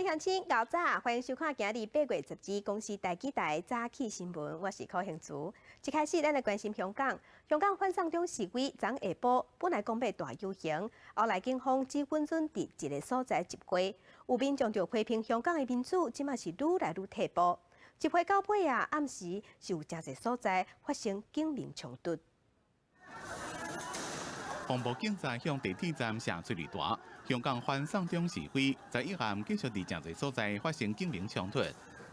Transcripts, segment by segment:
位鄉親，𠢕早，歡迎收看今日8月12公視台語台早起新聞，我是柯興慈。一開始，咱來關心香港。香港反送中示威，昨下晡本來講欲大遊行，後來警方只允准佇一个所在集會。有民眾就批評香港的民主，這馬是愈來愈退步。集會到尾啊，暗時是有誠濟所在發生警民衝突。防暴警察向地鐵站射催淚彈，香港反送中示威在一暗繼續佇誠濟所在發生警民衝突。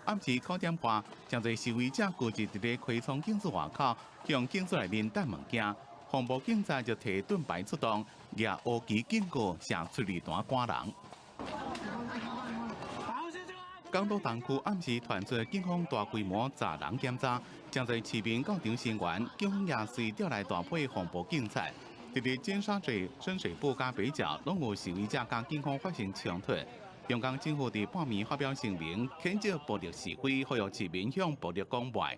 暗時9點半，誠濟示威者聚集佇咧葵涌警署外口，向警署內面擲物件，防暴警察就提盾牌出動，舉烏旗警告，射催淚彈趕人。港島東區暗時傳出警方大規模查人檢查，誠濟市民到場聲援，警方也隨調來大批防暴警察。佇咧尖沙咀、深水埗佮北角，攏有示威者佮警方發生衝突。香港政府佇半暝發表聲明，譴責暴力示威，呼籲市民向暴力講袂。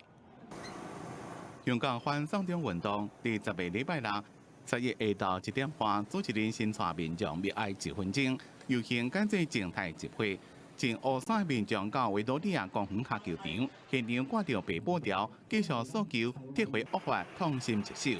香港反送中運動佇10個禮拜六，11下晝1點半，主持人先帶民眾默哀一分鐘，遊行改做靜態集會。穿烏衫民眾到維多利亞公園跤球場，現場掛著白布條，繼續訴求撤回惡法，痛心疾首。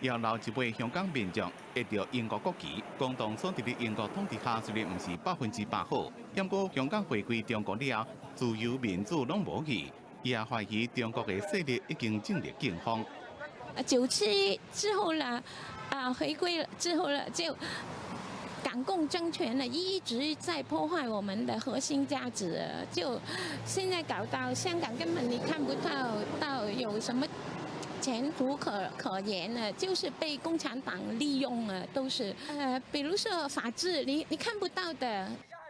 有老一輩香港民眾挹著英國國旗，講當初佇咧英國統治下雖然毋是100%好，毋過香港回歸中國了後，自由民主攏無去。伊也懷疑中國的勢力已經進入警方。97之後呢，啊，回歸之後呢，就港共政權呢一直在破壞我們的核心價值，就現在搞到香港根本你看不到有什麼前途可言呢，就是被共產黨利用了，都是，比如說法治，你看不到的。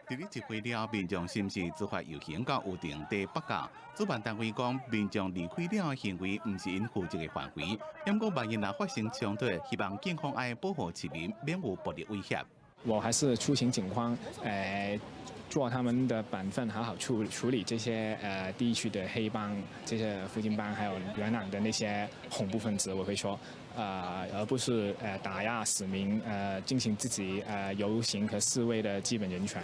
佇咧集會了，民眾是毋是自發遊行到預定地北角？主辦單位講，民眾離開了的行為毋是𪜶負責的範圍。毋過萬一若發生衝突，希望警方愛保護市民，免有暴力威脅。我還是促請警方，做他們的本分，好好處理這些地區的黑幫、這些福建幫，還有元朗的那些恐怖分子。我會說，而不是打壓市民，進行自己遊行和示威的基本人權。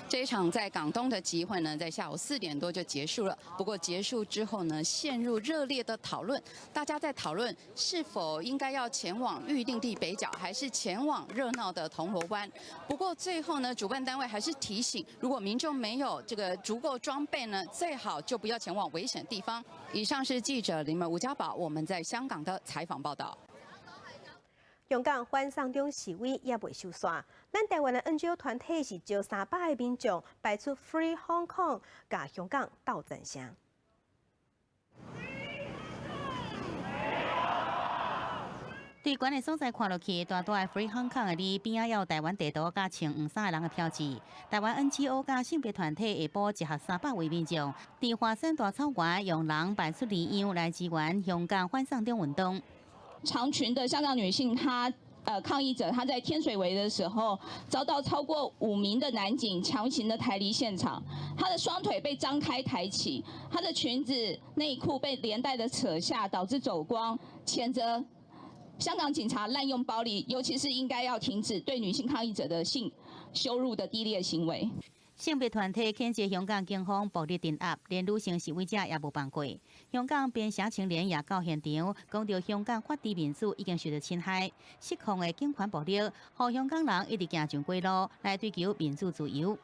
這一場在港東的集會呢，在下午4點多就結束了。不過結束之後呢，陷入熱烈的討論，大家在討論是否應該要前往預定地北角，還是前往熱鬧的銅鑼灣。不過最後呢，主辦單位還是提醒，如果民眾沒有這個足夠裝備呢，最好就不要前往危險地方。以上是記者林門吳家寶我們在香港的採訪報道。香港反送中示威猶未收煞，咱台灣的 NGO 團體是招300个民眾擺出 Free Hong Kong，共香港鬥讚聲。對懸的所在看落去，大大的 Free Hong Kong 的字邊仔有台灣地圖佮穿黃衫的人的標誌。台灣 NGO 佮性別團體下晡集合300位民眾，佇華山大草原用人擺出字樣來支援香港反送中運動。長裙的香港女性，她抗議者，她在天水圍的時候遭到超過5名的男警強行的抬離現場，她的雙腿被張開抬起，她的裙子內褲被連帶的扯下，導致走光。譴責香港警察濫用暴力，尤其是應該要停止對女性抗議者的性羞辱的低劣行為。性別團體譴責香港警方暴力鎮壓，連女性示威者也無放過。香港邊城青年也到現場，講著香港法治民主已經受到侵害，失控的警權暴力，予香港人一直行上街路來追求民主自由。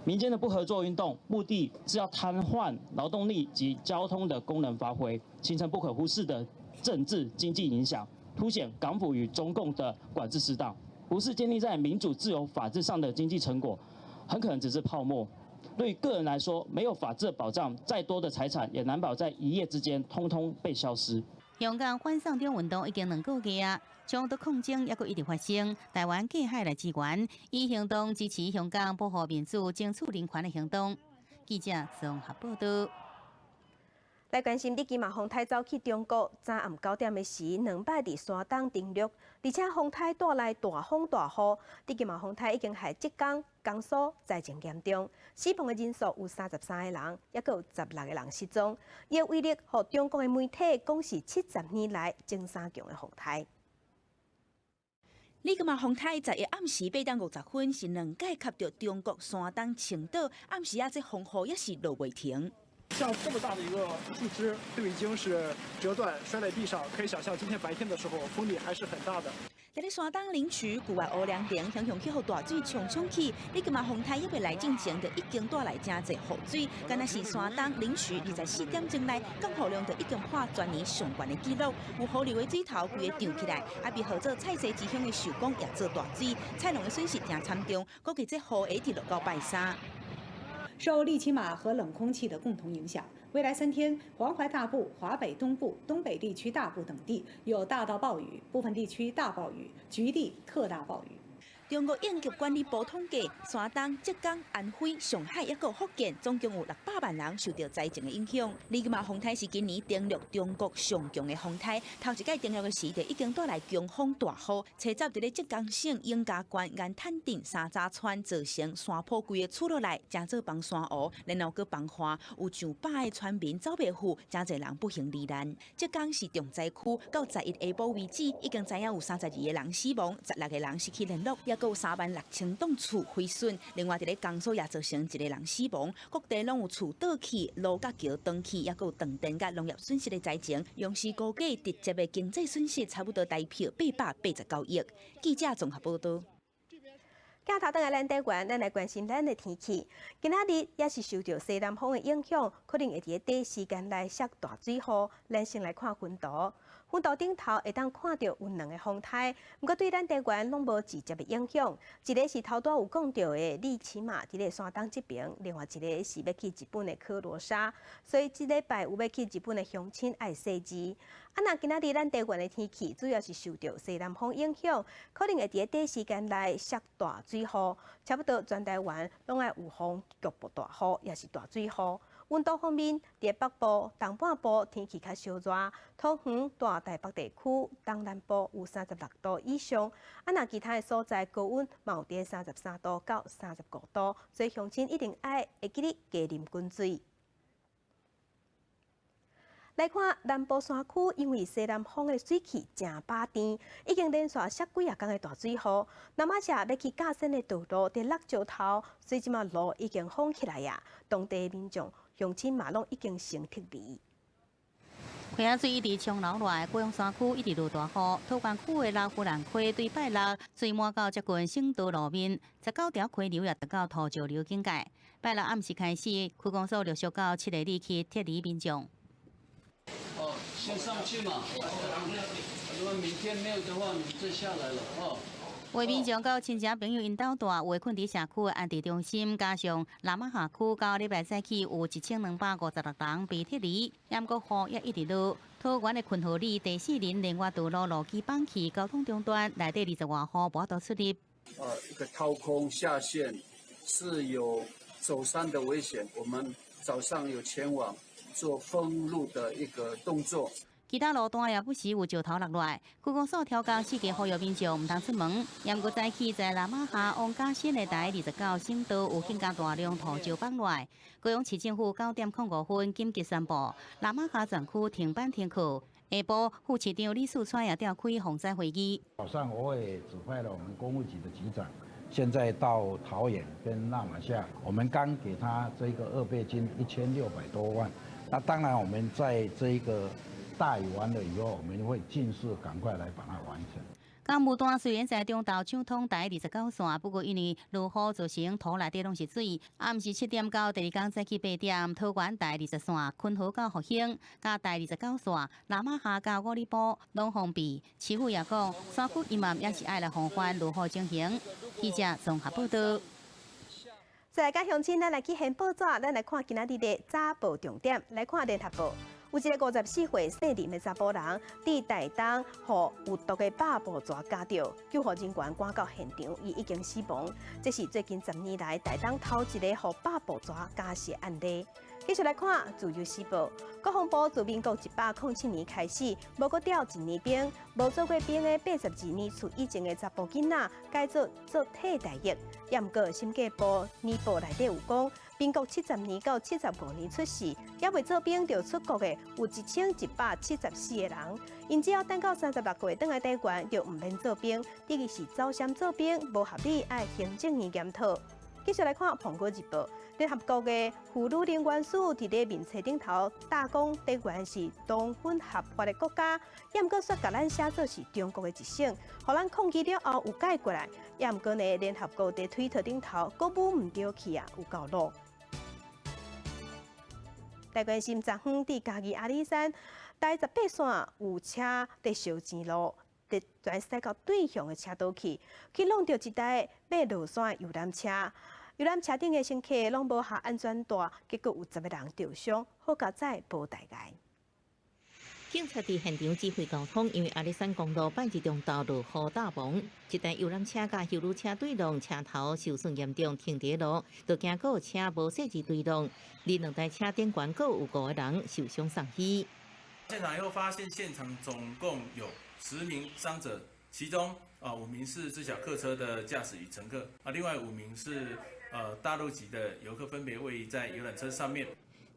民間的不合作運動，目的是要癱瘓勞動力及交通的功能發揮，形成不可忽視的政治經濟影響，凸顯港府與中共的管制失當，不是建立在民主自由法治上的經濟成果，很可能只是泡沫。對於個人來說，沒有法治的保障，再多的財產也難保在一夜之間通通被消失。香港反送中運動已經2個月啊，衝突抗爭猶閣一直發生。台灣隔海來支援，以行動支持香港保護民主、爭取人權的行動。記者綜合報道。來關心李奇馬風颱走去中國，昨暗9點的時，兩擺佇山東登陸，而且風颱帶來大風大雨。李奇馬風颱已經害浙江、江蘇災情嚴重，死亡的人數有33個人，猶閣有16個人失蹤。伊的威力，予中國的媒體講是70年來前三強的風颱。利奇馬風颱11暗時8點50分是兩擺及著中國山東青島，暗時仔這風雨也是落袂停。像這麼大的一個樹枝都已經是折斷摔在地上，可以想象今天白天的時候風力還是很大的。佇咧山東臨朐舊愛烏涼亭，雄雄去予大水沖沖去，利奇馬風颱猶未來進前，就已經帶來誠濟雨水。敢若是山東臨朐24點鐘內降雨量就已經破全年上懸的紀錄。有河流的水頭規个漲起來，啊，被號做菜西之鄉的壽光也做大水，菜農的損失誠慘重，估計這雨會一直落到拜三。受利奇馬和冷空氣的共同影響，未來3天，黃淮大部、華北東部、東北地區大部等地有大到暴雨，部分地區大暴雨，局地特大暴雨。中國應急管理部統計，山東、浙江、安徽、上海抑閣福建，總共有600萬人受著災情的影響。利奇馬風颱是今年登陸中國上強的風颱，頭一擺登陸的時就已經帶來強風大雨，初十佇咧浙江省永嘉縣岩坦鎮三棧村造成山坡規个厝落來，成做崩山湖，然後閣崩岸，有上百个村民走袂赴，誠濟人不幸罹難。浙江是重災區，到11下晡為止，已經知影有32個人死亡，16個人失去聯絡。閣有3萬6千棟厝毀損，另外佇咧江蘇也造成一個人死亡，各地攏有厝倒去、路佮橋斷去，抑閣有斷電佮農業損失的災情，央視估計直接的經濟損失差不多台票889億。記者綜合報導。鏡頭轉來咱台灣，咱來關心咱的天氣。今仔日也是受著西南風的影響，可能會佇咧短時間內落大水雨。咱先來看雲圖，雲圖頂頭會當看著有兩个風颱，毋過對咱台灣攏無直接的影響。一个是頭拄有講著的利奇馬佇咧山東這爿，另外一个是欲去日本的柯羅莎。所以這禮拜有欲去日本的鄉親愛細緻。啊，若今仔日咱台灣的天氣主要是受著西南風影響，可能會佇咧短時間內落大水雨，差不多全台灣攏愛有風，局部大雨，抑是大水雨。溫度方面，佇北部、東半部天氣較燒熱，桃園、大台北地區、東南部有36度以上。啊，若其他的所在高溫嘛有佇33度到35度，所以鄉親一定愛會記得加啉滾水。來看南部山區，因為西南風的水汽誠飽甜，已經連續落幾仔工的大水雨。那馬車欲去甲仙的道路佇落石頭，所以這馬路已經封起來啊。當地民眾鄉親嘛攏已經先撤離。溪仔水一直沖流落來，高雄山區一直落大雨，桃園區的老虎蘭溪對拜六水滿到接近省道路面，19條溪流也達到土石流警戒。拜六暗時開始，區公所陸續到七个里去撤離民眾。哦，先上去嘛。如果明天沒有的話，你們再下來了哦。有民眾佮親戚朋友𪜶兜蹛，有的睏佇社區的安置中心，加上那瑪夏區到禮拜早起有1256人被撤離，毋過雨也一直落。桃園的昆河里第四林連外道路路基崩去，交通中斷，內底20外戶無法度出入。一個掏空下陷是有走山的危險，我們早上有前往做封路的一個動作。其他路段也不時有石頭落來，區公所調工四界呼籲民眾毋通出門。毋過早起在那瑪夏往甲仙的台29省道有更加大量土石崩落來。高雄市政府9點05分緊急宣布，那瑪夏全區停班停課。下晡副市長李四川也召開防災會議。早上我也指派了我們工務局的局長，現在到桃園跟那瑪夏，我們剛給他這個二備金1600多萬。那當然我們在這個大雨完了以後，我們會盡速趕快來把它完成。工務段雖然在中晝搶通台29線，不過因為落雨造成土內底攏是水。暗時7點到第二工早起8點，桃園台20線、昆河到復興、佮台29線、那瑪夏到五里埔攏封閉。市府也講，山區猶嘛也是愛來防範落雨情形。記者綜合報道。再來，佮鄉親，咱來去掀報紙，咱來看今仔日的早報重點，來看聯合報。有一个54歲姓林的查埔人，佇台東予有毒的百步蛇咬著，救護人員趕到現場，伊已經死亡。這是最近10年來台東頭一个予百步蛇咬死的案例。繼續來看《自由時報》，國防部自民國107年開始，無閣調一年兵，無做過兵的82年次以前的查埔囡仔，改做做替代役。也毋過審計部年報內底有講，民國70年到75年出世，猶未做兵就出國的有1174個人。𪜶只要等到36歲轉來台灣，就毋免做兵。等於是走暹做兵，無合理，愛行政院檢討。繼續來看《蘋果日報》，聯合國的婦女人權署佇咧面冊頂頭大講，台灣是同婚合法的國家，也毋過煞共咱寫做是中國的一省，予咱抗議了後有改過來，也毋過呢，聯合國佇推特頂頭閣舞毋著去啊，有夠魯。台關心昨昏佇嘉義阿里山台18線有車佇燒錢路，佇全駛到對向的車道去，去挵著一台欲落山的遊覽車。遊覽車頂的乘客攏無繫安全帶，結果有10個人著傷，好佳哉無大礙。警察佇現場指揮交通，因為阿里山公路拜日中晝落雨大崩，一台遊覽車佮休旅車對撞，車頭受損嚴重，停佇路，就驚閣有車無細緻對撞，佇兩台車頂懸閣有五個人受傷送醫。現場以後發現現場總共有10名傷者，其中5名是這小客車的駕駛與乘客，另外5名是大陸籍的遊客，分別位於在遊覽車上面。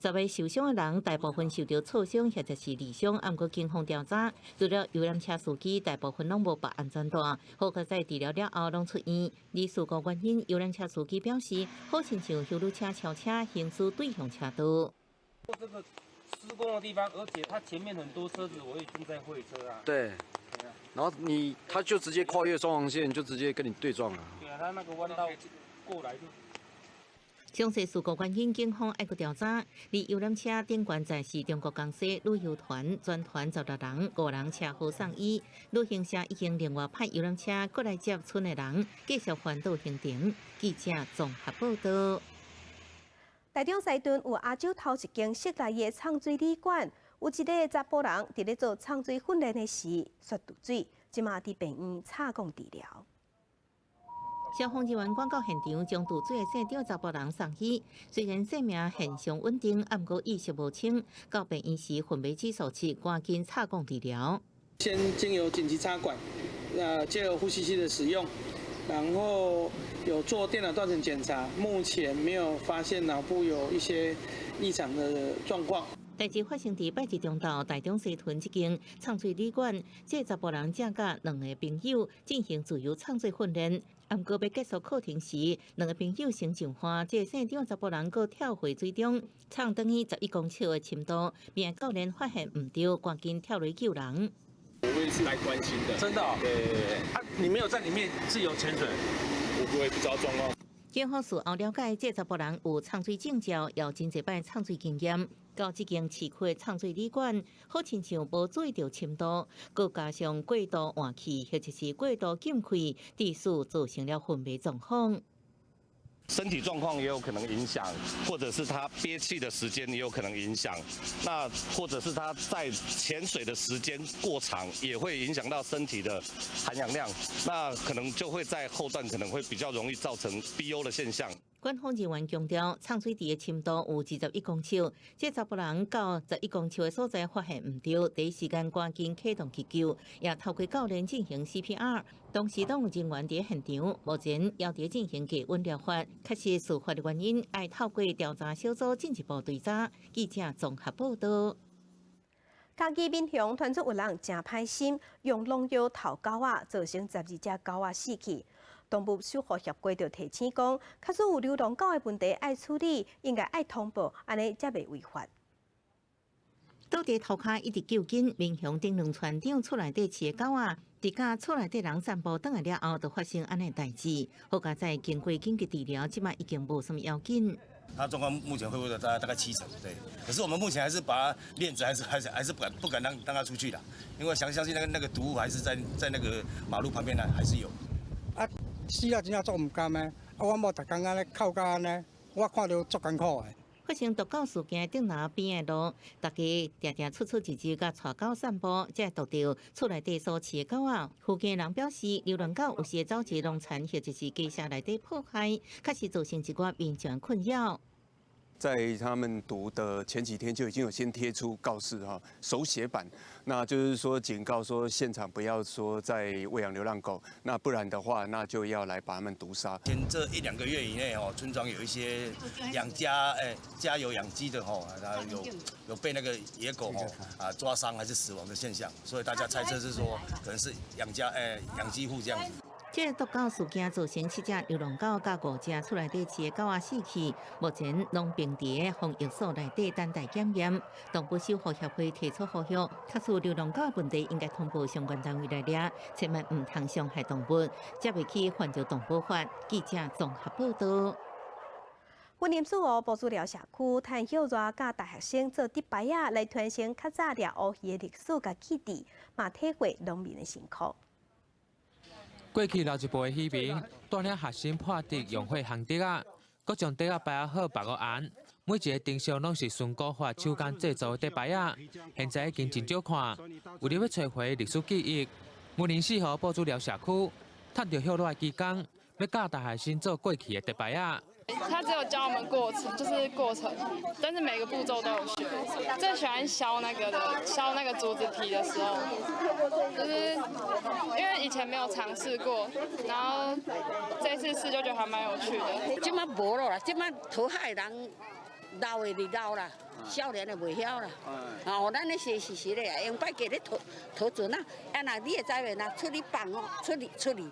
10個受傷的人，大部分受著挫傷或者是內傷，毋過警方調查，除了遊覽車司機，大部分攏無綁安全帶。好佳哉治療了後攏出院。而事故原因，遊覽車司機表示，好親像休旅車超車行駛對向車道。這個施工的地方，而且它前面很多車子，我也正在會車啊。對，然後你他就直接跨越雙黃線，就直接跟你對撞了。對啊，他那個彎道過來就。詳細事故原因，警方愛閣調查。而遊覽車頂懸載是中國江西旅遊團，全團16人，五人車禍送醫。旅行社已經另外派遊覽車過來接賰的人，繼續環島行程。記者綜合報道。台中西屯有亞洲頭一間室內的藏水旅館，有一个查埔人佇咧做藏水訓練的時，煞墜水，這馬佇病院插管治療。消防人員趕到現場，將墜水的姓張查埔人送醫。雖然生命現象穩定，毋過意識無清。到病院時，昏迷指數7，趕緊插管治療。先經由緊急插管，藉由呼吸器的使用，然後有做電腦斷層檢查，目前沒有發現腦部有一些異常的狀況。代誌發生佇拜日中晝，台中西屯這間藏水旅館，這查埔人正佮兩个朋友進行自由藏水訓練。毋過欲結束課程時，兩个朋友先上岸，這姓張查埔人閣跳回水中，藏轉去11公尺的深度，邊教練發現毋對，趕緊跳落救人。我也是來關心的。真的哦？對對對。啊，你沒有在裡面自由潛水？我也不知道狀況。警方事後了解，這查埔人有藏水證照，有真濟擺藏水經驗。到這間市區的藏水旅館，好親像無注意著深度，閣加上過度換氣或者是過度禁氣，致使造成了昏迷狀況。身體狀況也有可能影響，或者是他憋氣的時間也有可能影響，那或者是他在潛水的時間過長，也會影響到身體的含氧量，那可能就會在後段可能會比較容易造成 BO 的現象。官方人員強調，藏水池的深度有21公尺，這查埔人到十一公尺的所在發現毋對，第一時間趕緊啟動急救，也透過教練進行 CPR。當時攏有人員佇現場，目前猶佇進行加溫療法。確實事發的原因，愛透過調查小組進一步追查。記者綜合報道。嘉義民雄傳出有人誠歹心，用農藥投狗仔，造成12隻狗仔死去。動物守護協會就提醒講，假使有流浪狗的問題愛處理，應該愛通報，按呢才袂違法。倒佇塗跤一直救緊，民雄頂兩村長厝內底飼的狗仔，佇佮厝內底人散步轉來了後，就發生按呢代誌。好佳哉經過緊急治療，這馬已經無啥物要緊。他狀況目前恢復了大概7成，對。可是我們目前還是把它鏈子還是不敢讓他出去啦，因為相信那個毒物還是在那個馬路旁邊呢，還是有。啊，死啊，真正足毋甘的。啊，阮某逐工按呢哭甲按呢，我看著足艱苦的。發生毒狗事件頂樓邊的路，大家定定出出入入共帶狗散步，才會逗著厝內底所飼的狗仔。附近人表示，流浪狗有時會走入農田或者是雞舍內底破壞，確實造成一寡民眾困擾。在他們毒的前幾天就已經有先貼出告示哈，手寫板，那就是說警告說現場不要說再餵養流浪狗，那不然的話，那就要來把他們毒殺。前這一兩個月以內哦，村莊有一些養家家有養雞的吼，有被那個野狗吼啊抓傷還是死亡的現象，所以大家猜測是說可能是養家養雞戶這樣子。這個毒狗事件造成七隻流浪狗佮五隻厝內底飼的狗仔死去，目前攏並佇防疫所內底等待檢驗。動物守護協會提出呼籲，假使流浪狗問題應該通報相關單位來掠，千萬毋通傷害動物，才袂去犯著動保法。記者綜合報道。雲林四湖埔子寮社區趁歇熱，教大學生做竹排仔來傳承較早掠烏魚的歷史佮記憶，嘛體會農民的辛苦。過去老一輩的漁民帶領學生破竹用火烘竹仔，閣將竹仔排好縛予絚。每一个燈飾攏是循古法手工製作的竹排仔，現在已經真少看。為著欲揣回歷史記憶，雲林四湖埔子寮社區，趁著歇熱的期間，欲教大學生做過去的竹排仔。他只有教我們過程，就是過程，但是每個步驟都有學。最喜歡削那個的，削那個竹子皮的時候，就是因為以前沒有嘗試過，然後這次試就覺得還蠻有趣的。這馬無咯啦，這馬討海人老的就老啦，少年的袂曉啦。哦，咱咧是事實的，用擺加咧討討船啊，啊若你會知袂？若出去放哦，出去出去，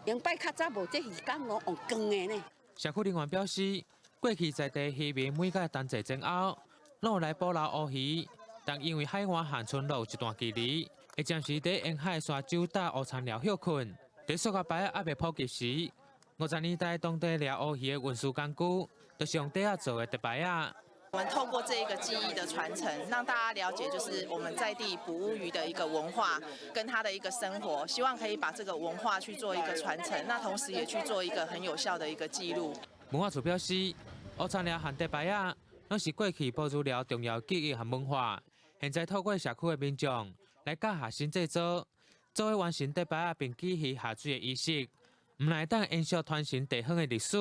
用擺較早無這魚竿攏用扛的呢。社區人員表示，過去在地漁民每屆冬季前後，攏有來捕撈烏魚，但因為海岸和村落有一段距離，會暫時佇沿海沙洲搭烏田寮歇睏。佇塑膠排仔猶未普及時，50年代當地掠烏魚的運輸工具，就是用竹仔做的竹排仔。我們透過這一個技藝的傳承，讓大家了解就是我們在地捕烏魚的一個文化，跟他的一個生活，希望可以把這個文化去做一個傳承，那同時也去做一個很有效的一個記錄。文化處表示，烏田寮和竹排仔攏是過去埔子寮重要記憶和文化，現在透過社區的民眾來教學生製作，做伙完成竹排仔並舉行下水的儀式，毋但會當延續傳承地方的歷史，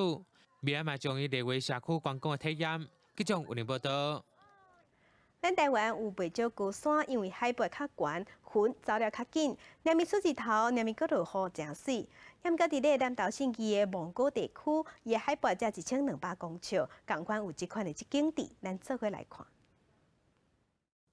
未來嘛將伊列為社區觀光的體驗。記者有報道。咱台灣有袂少高山，因為海拔較懸，雲走了較緊，連暝出日頭，連暝閣落雨，誠媠。毋過佇咧南投信義的望果地區，伊的海拔才1200公尺，仝款有這款的景致，咱做伙來看。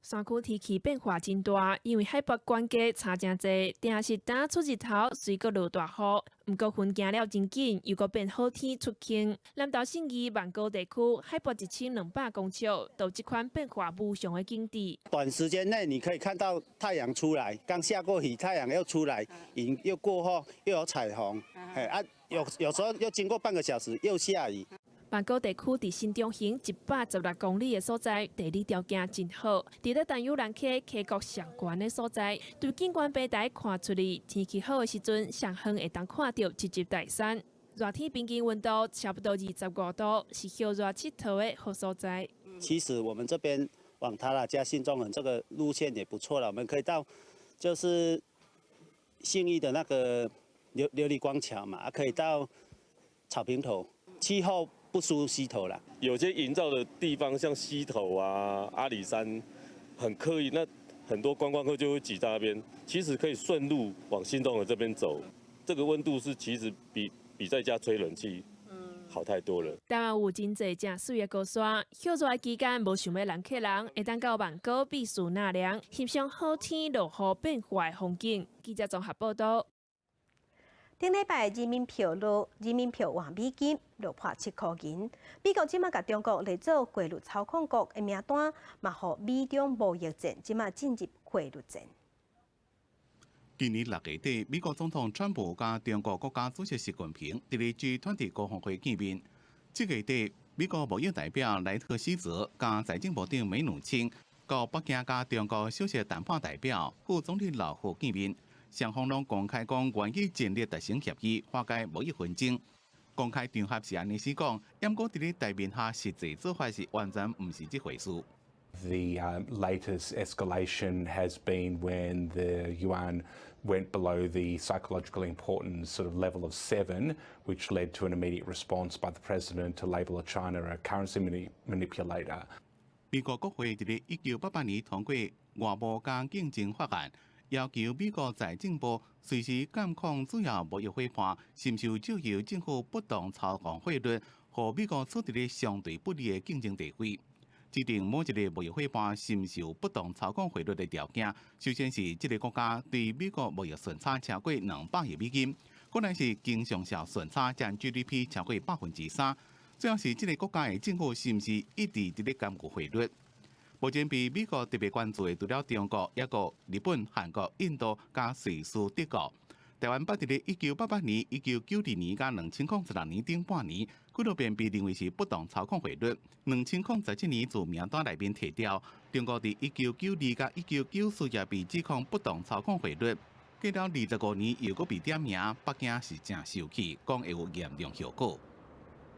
山區天氣變化真大，因為海拔懸低差誠濟，定是當出日頭，隨閣落大雨。毋過雲行了真緊，又閣變好天出晴。南投信義萬高地區海拔1200公尺，就這款變化無常的景致。短時間內你可以看到太陽出來，剛下過雨，太陽又出來，雲又過後又有彩虹，啊，有時候又經過半個小時又下雨。萬高地區佇新中橫116公里的所在，地理條件真好。佇咧陳有蘭溪溪谷上懸的所在，對景觀平台看出去，天氣好的時陣，上遠會當看著一級大山。熱天平均溫度差不多25度，是歇熱𨑨迌的好所在。其實我們這邊往塔拉加新中橫這個路線也不錯了，我們可以到就是信義的那個琉璃光橋嘛，可以到草坪頭，氣候不輸溪頭啦。有些營造的地方，像溪頭啊、阿里山，很刻意，那很多觀光客就會擠在那邊。其實可以順路往新中橫這邊走，這個溫度是其實比在家吹冷氣好太多了。台灣有真濟誠媠的高山，歇熱的期間無想欲人客人，會當到萬高避暑納涼，欣賞好天落雨變化的風景。記者綜合報道。頂禮拜人民幣換美金落破7塊銀。美國這馬共中國列做匯率操控國的名單，嘛予美中貿易戰這馬進入匯率戰。今年6月底，美國總統川普佮中國國家主席習近平佇咧 G20 高峰會見面。這個月底，美國貿易代表萊特希澤佮財政部長梅努欽到北京佮中國首席談判代表副總理劉鶴見面。雙方攏公開講願意盡力達成協議，化解貿易紛爭。公開場合是按呢講，毋過佇咧台面下實際做法是完全毋是這回事。The latest escalation has been when the yuan went below the psychologically important sort of level of 7, which led to an immediate response by the president to label China a currency manipulator. 美國國會佇咧1988年通過外貿佮競爭法案，要求美國財政部隨時監控主要貿易夥伴，是毋是有藉由政府不當操控匯率，予美國處佇咧相對不利的競爭地位。指定某一个貿易夥伴是毋是有不當操控匯率的條件，首先是這个國家對美國貿易順差超過200億美金，過來是經常性順差佔 GDP 超過3%，最後是這个國家的政府是毋是一直佇咧干預匯率。目前被美國特別關注的，除了中國，抑閣日本、韓國、印度佮瑞士、德國。台灣捌佇咧1988年、1992年佮2016年頂半年，幾落遍被認為是不當操控匯率。2017年自名單內面提掉。中國佇1992佮1994也被指控不當操控匯率。過了25年又閣被點名，北京是誠生氣，講會有嚴重後果。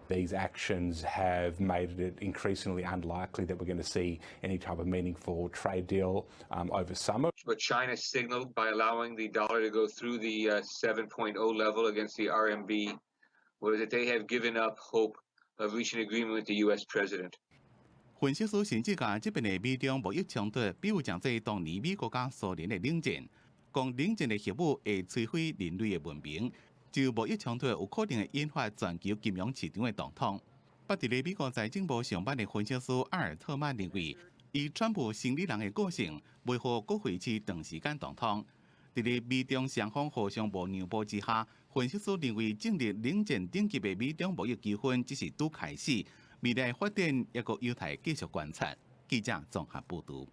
These actions have made it increasingly unlikely that we're going to see any type of meaningful trade deal over summer. What China signaled by allowing the dollar to go through the 7.0 level against the RMB was that they have given up hope of reaching an agreement with the U.S. president. 分析師甚至共這遍的美中貿易衝突，比喻成做當年美國佮蘇聯的冷戰，講冷戰的核武會摧毀人類的文明。就貿易衝突有可能會引發全球金融市場的動盪。捌佇咧美國財政部上班的分析師阿爾特曼認為，以川普生理人的個性，袂予國會市長時間動盪。佇咧美中雙方互相無讓步之下，分析師認為進入冷戰等級的美中貿易糾紛只是拄開始，未來發展抑閣有待繼續觀察。記者綜合報導。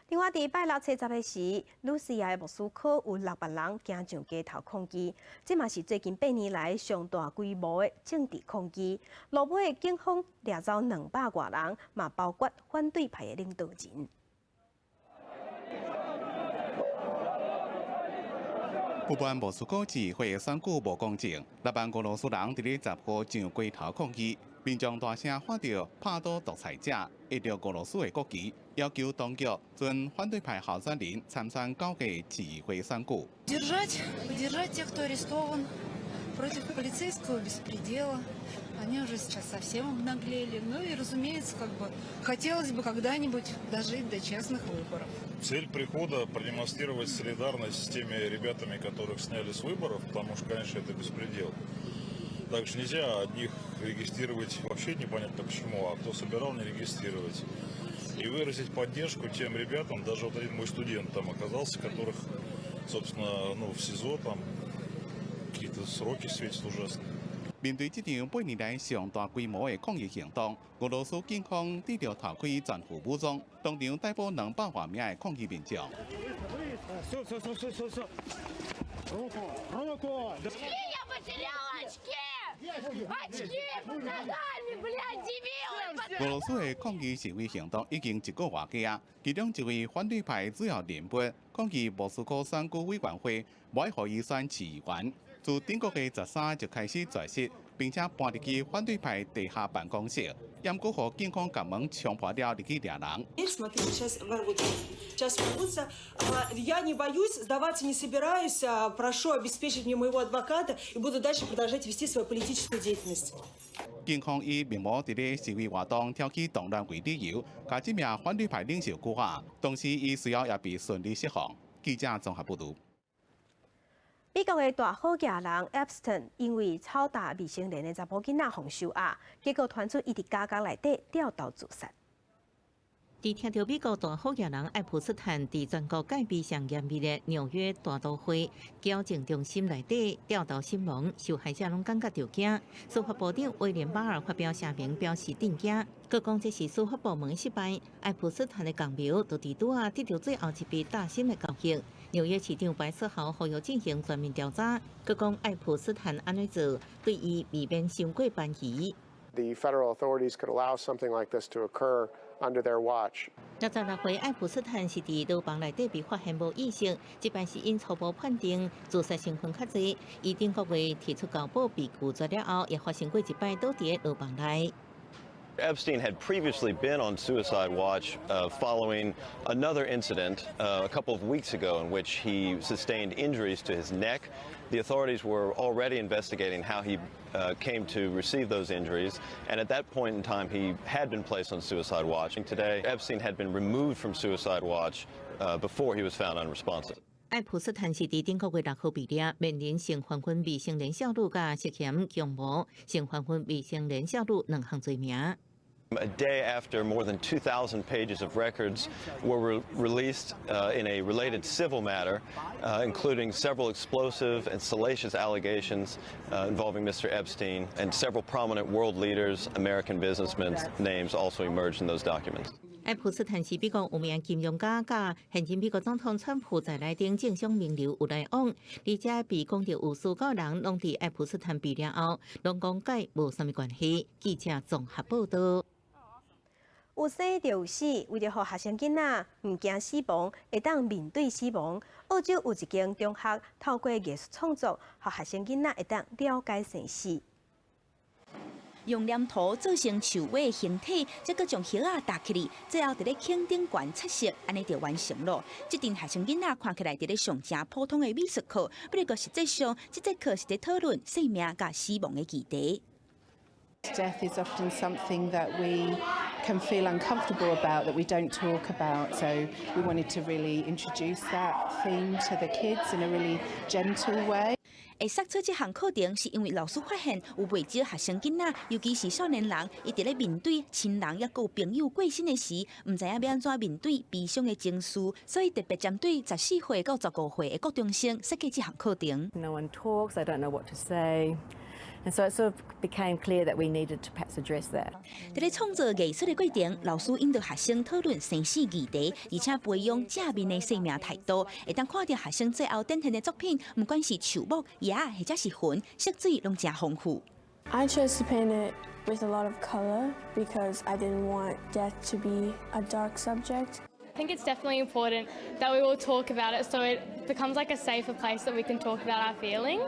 另外，佇拜六初十的時，呂西亞的莫斯科有6萬人行上街頭抗議，這嘛是最近8年來上大規模的政治抗議。落尾警方掠走200外人，嘛包括反對派的領導人。不滿莫斯科市會選舉無公正，6萬俄羅斯人佇咧10號上街頭抗議。民眾大聲喊著拍倒獨裁者，挹著俄羅斯的國旗，要求當局准反對派候選人參選9月市議會選舉。 Поддержать тех, кто арестован против полицейского беспредела. Они уже сейчас совсем обнаглели. Ну и, разумеется, как бы хотелось бы когда-нибудь дожить до честных выборов. Цель прихода – продемонстрировать солидарность с теми ребятами, которых сняли с выборов, потому что, конечно, это беспредел. Также нельзя одних регистрировать вообще непонятно почему, а кто собирал, не регистрировать. И выразить поддержку тем ребятам, даже вот один мой студент там оказался, которых, собственно, ну, в СИЗО там какие-то сроки светят ужасные. 面對這場8年來上大規模的抗議行動，俄羅斯警方低調頭開全副武裝，當場逮捕200外名的抗議民眾。 Все, все, все, все, все. Руку, руку! Очки под ногами, блядь, дебилы! 俄羅斯的抗議示威行動已經一個外幾啊，其中一位反對派主要人物抗議莫斯科選舉委員會無愛予伊選市議員，自頂個月13就開始絕食，並且搬入去反對派地下辦公室，猶閣予警方共門衝破了入去掠人。 Смотри, сейчас ворвутся. Сейчас ворвутся. Я не боюсь, сдаваться не собираюсь. Прошу обеспечить мне моего адвоката и буду дальше продолжать вести свою политическую деятельность. 警方以密謀佇咧示威活動挑起動亂為理由，共這名反對派領袖拘押，同時伊隨後也被順利釋放。記者綜合報導。美國的大好額人 Epstein 因為操打未成年的查某囡仔，予收押，結果傳出伊佇監獄內底吊頭自殺。佇聽著美國大好額人愛普斯坦佇全國戒備上嚴密的紐約大都會矯正中心內底吊頭身亡，受害者攏感覺著驚。司法部長威廉巴爾發表聲明表示震驚，閣講這是司法部門失敗。愛普斯坦的共謀就佇拄仔得著最後一筆打心的教訓。紐約市長白思豪呼籲進行全面調查，閣講愛普斯坦按呢做，對伊未免傷過攀疑。 The federal authorities could allow something like this to occur under their watch. 66歲愛普斯坦是佇牢房內底被發現無意識，這擺是因初步判定自殺成分較濟。伊頂個月提出交保被拒絕了後，也發生過一擺倒佇牢房內。Epstein had previously been on suicide watch following another incident a couple of weeks ago in which he sustained injuries to his neck. The authorities were already investigating how he came to receive those injuries, and at that point in time, he had been placed on suicide watch. And today, Epstein had been removed from suicide watch before he was found unresponsive. 愛普斯坦是佇頂個月6號被掠，面臨性犯婚未成年少女佮涉嫌強謀性犯婚未成年少女兩項罪名。 A day after more than 2,000 pages of records were released in a related civil matter, including several explosive and salacious allegations involving Mr. Epstein, and several prominent world leaders, American businessmen's names also emerged in those documents. 愛普斯坦是美國有名金融家，佮現任美國總統川普在內頂政商名流有來往，而且被講著有數個人攏佇愛普斯坦被掠後，攏講佮伊無啥物關係。記者綜合報道。有生就有死，為著予學生囡仔毋驚死亡，會當面對死亡，澳洲有一間中學透過藝術創作，予學生囡仔會當了解生死。用黏土做成樹尾形體，再閣將葉仔搭起來，最後佇咧穹頂懸漆色，按呢就完成囉。這陣學生囡仔看起來佇咧上誠普通的美術課，不過實際上，這節課是佇討論生命佮死亡的議題。 Death is often something that we can feel uncomfortable about, that we don't talk about. So we wanted to really introduce that theme to the kids in a really gentle way. 會設出這項課程，是因為老師發現有袂少學生囡仔，尤其是少年人，伊佇咧面對親人抑閣有朋友過身的時，毋知影欲按怎面對悲傷的情緒，所以特別針對14歲到15歲的國中生設計這項課程。 No one talks, they don't know what to say. And so it sort of became clear that we needed to perhaps address that. 佇咧創作藝術的過程，老師引導學生討論生死議題，而且培養正面的生命態度。會當看著學生最後展現的作品，毋管是樹木、葉或者是雲，色水攏誠豐富。 I chose to paint it with a lot of color because I didn't want death to be a dark subject. I think it's definitely important that we all talk about it so it becomes like a safer place that we can talk about our feelings.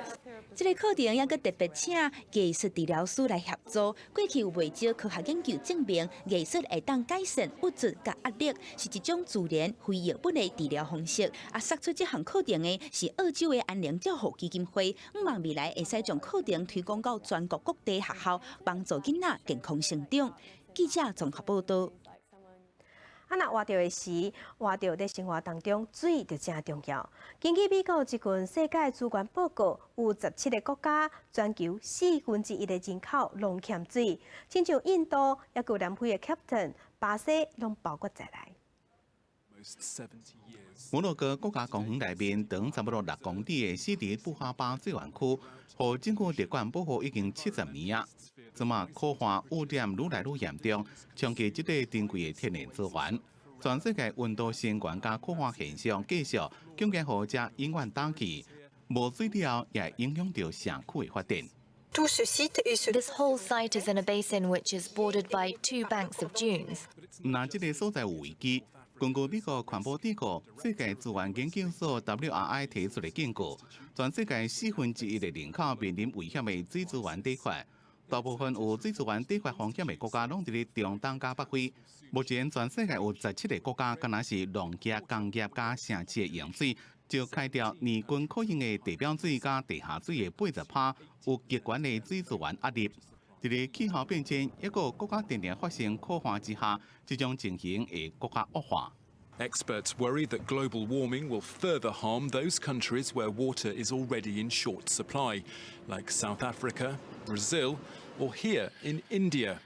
這個課程猶閣特別請藝術治療師來協助。過去有袂少科學研究證明，藝術會當改善鬱卒佮壓力，是一種自然非藥物的治療方式。啊，設出這項課程的是澳洲的安寧照護基金會，向望未來會使將課程推廣到全國各地學校，幫助囡仔健康成長。記者綜合報道。啊，若活著的時，活著佇生活當中，水就誠重要。根據美國一份世界資源報告，有17個國家，全球1/4的人口攏欠水，親像印度，抑閣南非的 Cape Town、巴西，攏包括在內。摩洛哥國家公園內面長差不多6公里的西迪布哈巴水源區，予政府列管保護已經70年啊！這馬苦旱污染愈來愈嚴重，衝擊這個珍貴的天然資源。全世界溫度升懸佮苦旱現象繼續，恐驚予遮永遠凍去，無水了後，也會影響著社區的發展。 This whole site is in a basin which is bordered by two banks of dunes. 毋但這個所在有危機，根據美國環保智庫世界資源研究所 WRI 提出的警告，全世界1/4的人口面臨危險的水資源短缺。大部分有水資源短缺風險的國家，攏佇咧中東佮北非。目前全世界有17個國家，敢若是農業、工業佮城市的用水，就開掉年均可用的地表水佮地下水的80%，有極懸的水資源壓力。佇咧氣候變遷，抑閣國家定定發生苦旱之下，這種情形會閣較惡化。 Experts worry that global warming will further harm those countries where water is already in short supply, like South Africa, Brazil, or here in India.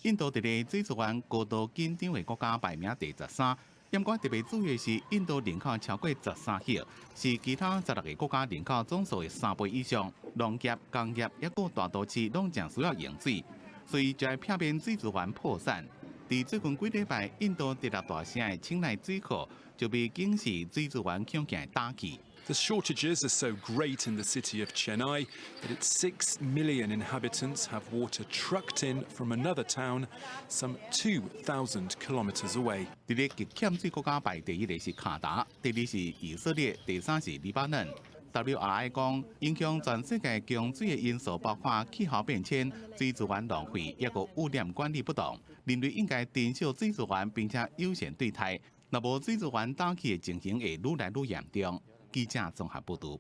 印度佇咧水資源高度緊張的國家排名第13。毋過特別注意的是，印度人口超過13億，是其他16個國家人口總數的3倍以上。農業、工業抑閣大都市攏誠需要用水，所以就會避免水資源破產。佇最近幾禮拜，印度第六大城的清奈水庫就被警示水資源恐驚打擊。 The shortages are so great in the city of Chennai that its 6 million inhabitants have water trucked in from another town some 2,000 kilometers away. 佇咧極欠水國家排第一的是卡達，第二是以色列，第三是黎巴嫩。WRI 講，影響全世界供水的因素包括氣候變遷、水資源浪費，抑閣污染管理不當。人類應該珍惜水資源，並且友善對待。若無水資源乾竭的情形會愈來愈嚴重。記者綜合報導。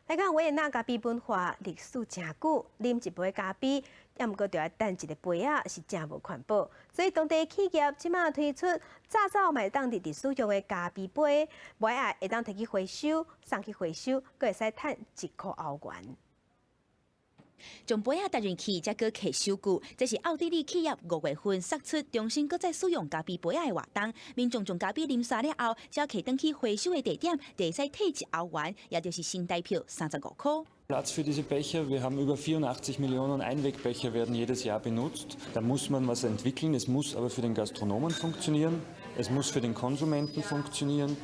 來講維也納咖啡文化歷史誠久，啉一杯咖啡，抑毋過著愛等一个杯仔，是誠無環保。所以當地企業這馬推出早早嘛會當直直使用的咖啡杯，杯仔會當提去回收，送去回收，閣會使趁1箍歐元。將杯仔擲入去，才閣提收據。這是奧地利企業5月份釋出重新閣再使用咖啡杯仔的活動。民眾將咖啡啉煞了後，只要提轉去回收的地點，就會使退1歐元，也就是新台票35箍。 Platz für diese Becher. Wir haben über 84 Millionen Einwegbecher werden jedes Jahr benutzt. Da muss man was entwickeln. Es muss aber für den Gastronomen funktionieren. Es muss für den Konsumenten funktionieren.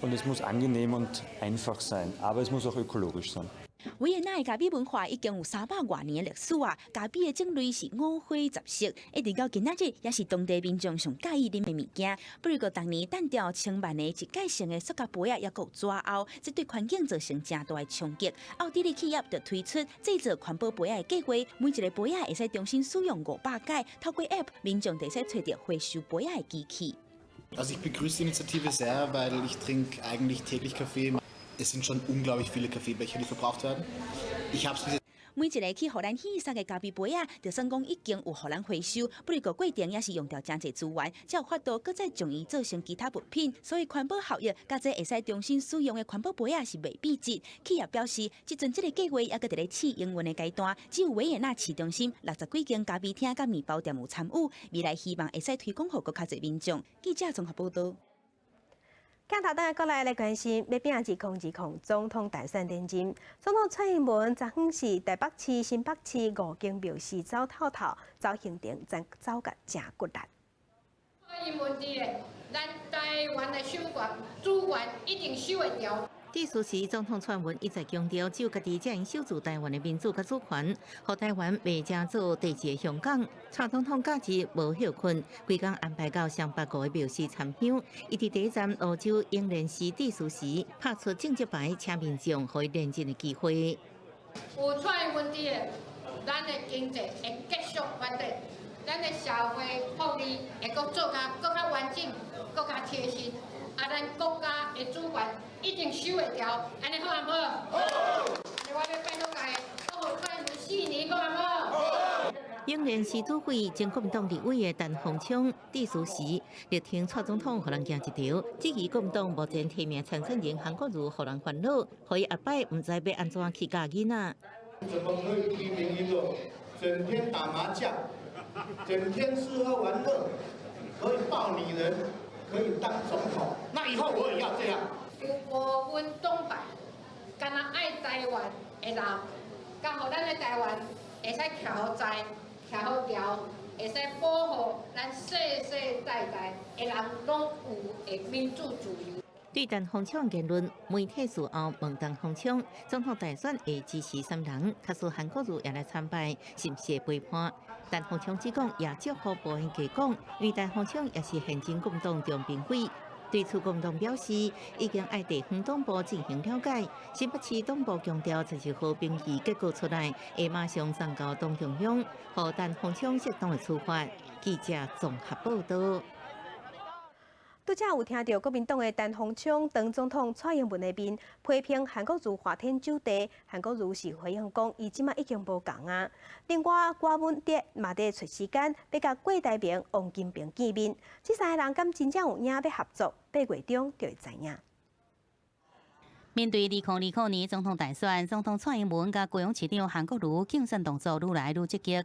Und es muss angenehm und einfach sein. Aber es muss auch ökologisch sein. 維也納的咖啡文化已經有300外年的歷史啊！咖啡的種類是五花雜色，一直到今仔日也是當地民眾上佮意啉的物件。不過，逐年擲著千萬个一屆性的塑膠杯仔，抑閣有紙甌，這對環境造成誠大的衝擊。奧地利企業就推出製造環保杯仔的計劃，每一个杯仔會使重新使用500擺，透過 App，民眾就會使揣著回收杯仔的機器。 Also ich begrüße die Initiative sehr, weil ich trinke eigentlich täglich Kaffee. Es sind schon unglaublich viele Kaffeebecher, die verbraucht werden. Ich habe es 每一个去予咱棄捒的咖啡杯仔，就算講已經有予咱回收，不過過程也是用著誠濟資源，才有法度閣再將伊做成其他物品。所以環保效益，佮這會使重新使用的環保杯仔是袂比質。企業表示，這陣這个計劃猶閣佇咧試營運的階段，只有維也納市中心60幾間咖啡廳佮麵包店有參與，未來希望會使推廣予閣較濟民眾。記者綜合報導。鏡頭轉過來來關心，欲拼2020總統大選連任。總統蔡英文昨昏是台北市、新北市五間廟寺走透透，走行程真走甲誠骨力。蔡英文佇的，咱台灣的守權主權一定守會牢。致辭時，總統蔡英文一再強調，只有家己才會守住台灣的民主佮主權，予台灣袂成做第二个香港。蔡總統假日無歇睏，規工安排到雙北五个廟寺參香。伊佇第一站蘆洲英蓮寺致辭時，拍出政績牌，請民眾予伊連任的機會。有蔡英文佇的，咱的經濟會繼續發展，咱的社會福利會閣做較閣較完整、閣較貼心。啊，咱國家的主權一定守會牢，按呢好毋好？好。我欲拜託大家，閣予蔡英文4年，好毋好？永聯市主委、前國民黨立委的陳鴻昌致辭時，力挺蔡總統予人行一著，質疑國民黨目前提名參選人韓國瑜予人煩惱，予伊後擺毋知欲按怎去教囡仔。怎麼可以提名一個整天打麻將、整天吃喝玩樂、可以抱女人、可以當總統？那以後我也要這樣。有部分黨派，敢若愛台灣的人，佮予咱的台灣會使徛好在、徛好牢，會使保護咱世世代代的人攏有的民主自由。對陳鴻昌言論，媒體事後問陳鴻昌，總統大選會支持啥人？假使韓國瑜也來參拜，是毋是會背叛？陳鴻昌只講也祝福無閒加講，因為陳鴻昌也是現任國民黨中評委。對此，國民黨表示已經愛地方黨部進行了解。新北市黨部強調，12號民意結果出來，會馬上送交黨中央，予陳鴻昌適當的處罰。記者綜合報導。拄才有聽著國民黨的陳鴻昌當總統蔡英文的面批評韓國瑜花天酒地，韓國瑜是回應講，伊這馬已經無仝啊。另外，郭文哲嘛佇揣時間欲佮郭台銘、王金平見面，這三个人敢真正有影欲合作？8月中就會知影。面對2020年總統大選，總統蔡英文佮高雄市長韓國瑜競選動作愈來愈積極。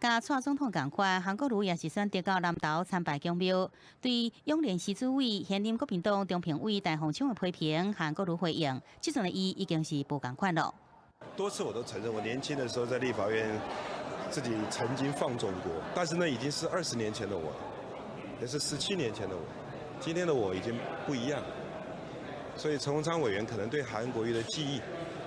佮蔡總統仝款，韓國瑜也是選擇到南投參拜宮廟。對永聯市主委、現任國民黨中評委陳鴻昌的批評，韓國瑜回應：這陣的伊已經是無仝款了。多次我都承認，我年輕的時候在立法院自己曾經放縱過，但是那已經是20年前的我，也是17年前的我。今天的我已經不一樣，所以陳鴻昌委員可能對韓國瑜的記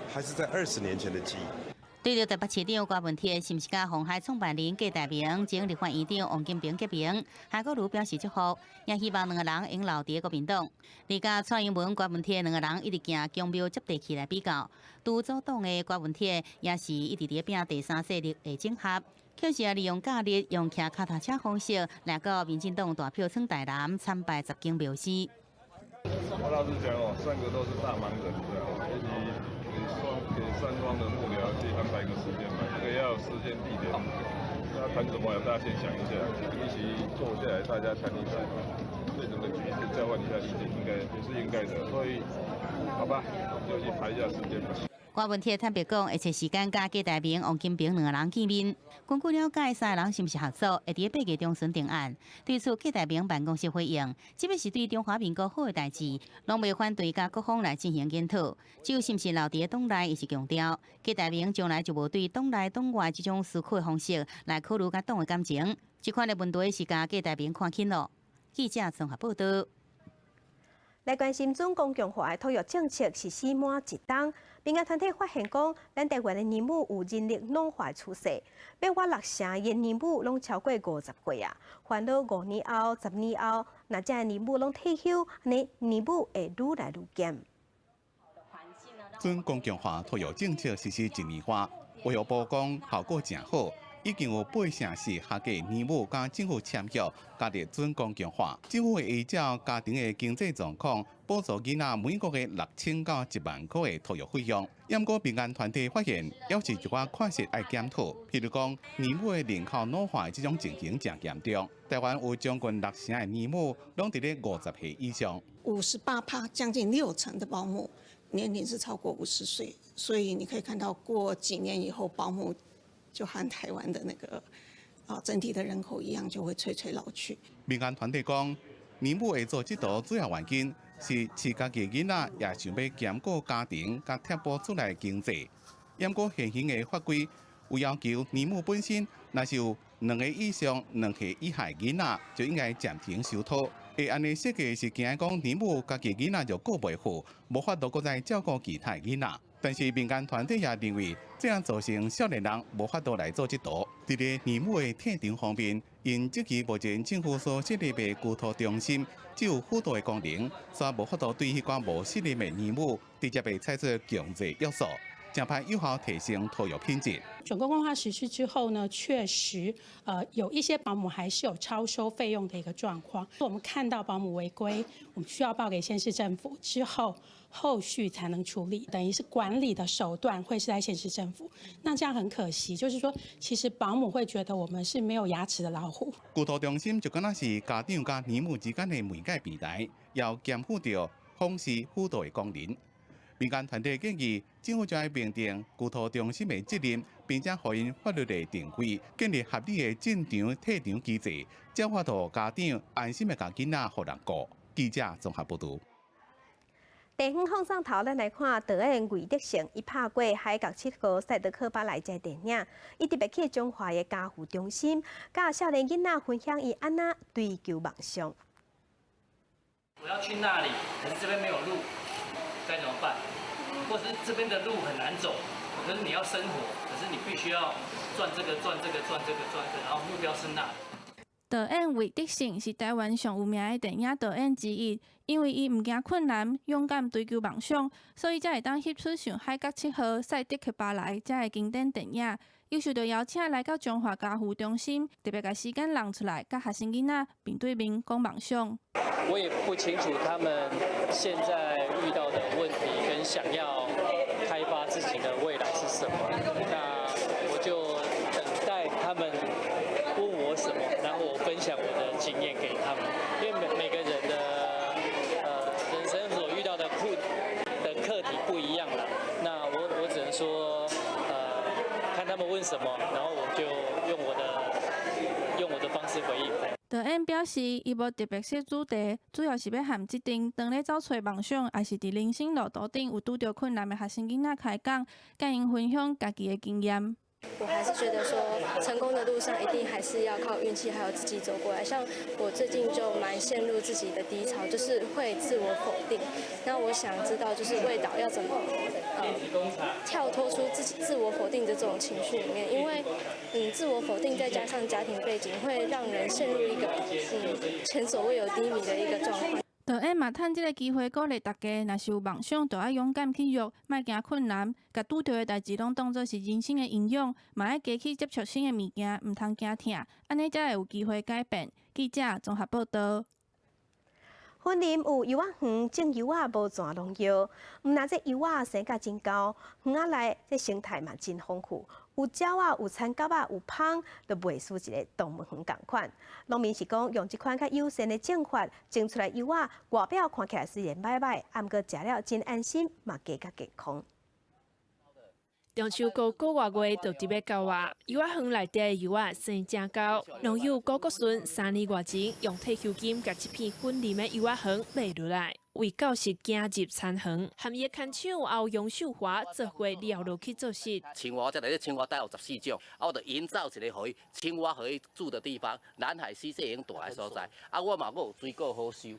憶，還是在20年前的記憶。對著台北市長郭文鐵是毋是佮鴻海創辦人郭台銘、前立法院長王金平結盟，韓國瑜表示祝福，也希望兩個人會留佇國民黨。而佮蔡英文、郭文鐵兩個人一直行強廟接地氣來比較，獨組黨的郭文鐵也是一直佇拚第三勢力的整合，卻是利用假日用騎跤踏車方式來到民進黨大票倉台南參拜十間廟寺。我老實講哦，三個都是大忙人，知道嗎？給三方的幕僚去安排一個時間嘛，這個要時間地點，要談什麼？大家先想一下，一起坐下來，大家談一談，對整個局勢交換一下意見，應該也是應該的。所以，好吧，我們就去排一下時間吧。郭文鐵坦白講，會揣時間佮郭台銘、王金平兩個人見面。根據了解，三個人是毋是合作，會佇八月中旬定案。對此，郭台銘辦公室回應：這欲是對中華民國好的代誌，攏袂反對佮各方來進行研討。至於是毋是留佇黨內，伊是強調，郭台銘從來就無對黨內黨外這種思考的方式來考慮佮黨的感情。這款的問題是共郭台銘看輕囉。記者綜合報道。來關心準公共化的托育政策實施滿一冬，民間團體發現講，咱台灣的年母有人力老化趨勢，欲倚六成的年母攏超過50歲啊，煩惱5年後、10年後，若這年母攏退休，按呢年母會愈來愈減。準公共化托育政策實施一年外，衛福部講效果誠好。已經有八成是客家年母佮政府簽約加入準公共化，政府會依照家庭的經濟狀況，補助囡仔每個月6000到1萬塊的托育費用。毋過民間團體發現，猶是一寡缺失愛檢討，譬如講年母的人口老化這種情形誠嚴重。台灣有將近六成的年母攏佇咧50歲以上。 58趴，將近六成的保姆年齡是超過50歲，所以你可以看到過幾年以後，保姆就和台灣的那個整體的人口一樣，就會垂垂老去。民間團體講，年母會做這道主要原因是飼家己囡仔，也想欲兼顧家庭佮貼補厝內經濟。毋過現行的法規有要求，年母本身若是有兩个以上、2歲以下囡仔，就應該暫停收托。會按呢設計是驚講年母家己囡仔就顧袂好，無法度閣再照顧其他囡仔。但是民間團體也認為，這樣造成少年人無法度來做這道。佇咧年母的退場方面，因這期目前政府所設立的居托中心只有輔導的功能，所以無法度對彼寡無適任的年母直接被採取強制約束，誠歹有效提升托育品質。準公共化實施之後呢，確實，有一些保姆還是有超收費用的一個狀況。我們看到保姆違規，我們需要報給縣市政府之後，後續才能處理，等於是管理的手段會是在縣市政府。那這樣很可惜，就是說，其實保姆會覺得我們是沒有牙齒的老虎。居托中心就敢若是家長佮年母之間的媒介平台，要兼負著訪視輔導的功能。民間團體建議，政府就愛明定居托中心的責任，並且予𪜶法律的定位，建立合理的進場退場機制，才有法度家長安心的共囡仔予人顧。記者綜合報導。地方放送頭，咱來看導演魏德聖，伊拍過《海角七號》賽德克巴萊這電影，伊特別去彰化的家扶中心，佮少年囡仔分享伊按怎追求夢想。我要去那裡，可是這邊沒有路，該怎麼辦？或是這邊的路很難走，可是你要生活，可是你必須要賺這個賺這個賺這個賺這個，然後目標是那。導演魏德聖是台灣上有名的電影導演之一，因為伊毋驚困難，勇敢追求夢想，所以才會當翕出像《海角七號》、《賽德克巴萊》這个經典電影。伊受到邀請來到彰化家扶中心，特別共時間讓出來，佮學生囡仔面對面講夢想。我也不清楚他們現在遇到的問題跟想要開發自己的未來是什麼，那我就等待他們問我什麼，然後我分享我的經驗給他們，因為每每個人的人生所遇到的課題不一樣啦，那我只能說看他們問什麼，然後我就用我的方式回應。導演表示，伊無特別設主題，主要是欲和這陣當咧走揣夢想，抑是佇人生路途頂有拄著困難的學生囡仔開講，佮𪜶分享家己的經驗。我還是覺得說，成功的路上一定還是要靠運氣，還有自己走過來。像我最近就蠻陷入自己的低潮，就是會自我否定。那我想知道，就是魏導要怎麼跳脫出自己自我否定的這種情緒裡面，因為自我否定再加上家庭背景，會讓人陷入一個前所未有低迷的一個狀況。導演嘛趁這个機會鼓勵大家，若是有夢想，就愛勇敢去約，莫驚困難，共拄著的代誌攏當做是人生的營養，嘛愛加去接觸新的物件，毋通驚疼，按呢才會有機會改變。記者綜合報道。雲林有柚仔園種柚仔無攢農藥，毋但這柚仔生甲真厚，園仔內這生態嘛真豐富，有鳥仔、有田蛤仔、有蜂，都袂輸一个動物園仝款。農民是講用這款較友善的種法，種出來柚仔外表看起來雖然䆀䆀，啊，毋過食了真安心，嘛加較健康。中秋過個外月就佇欲到啊，柚仔園內底的柚仔生誠厚。農友郭國順3年外前用退休金共這片雲林的柚仔園買落來，為教室行入田園，和伊的牽手歐陽秀華做伙撩落去做事。青蛙，我這內底青蛙大概有14種，啊，我就營造一个予伊青蛙予伊住的地方，南海溪這樣大的所在，啊，我嘛閣有水果好收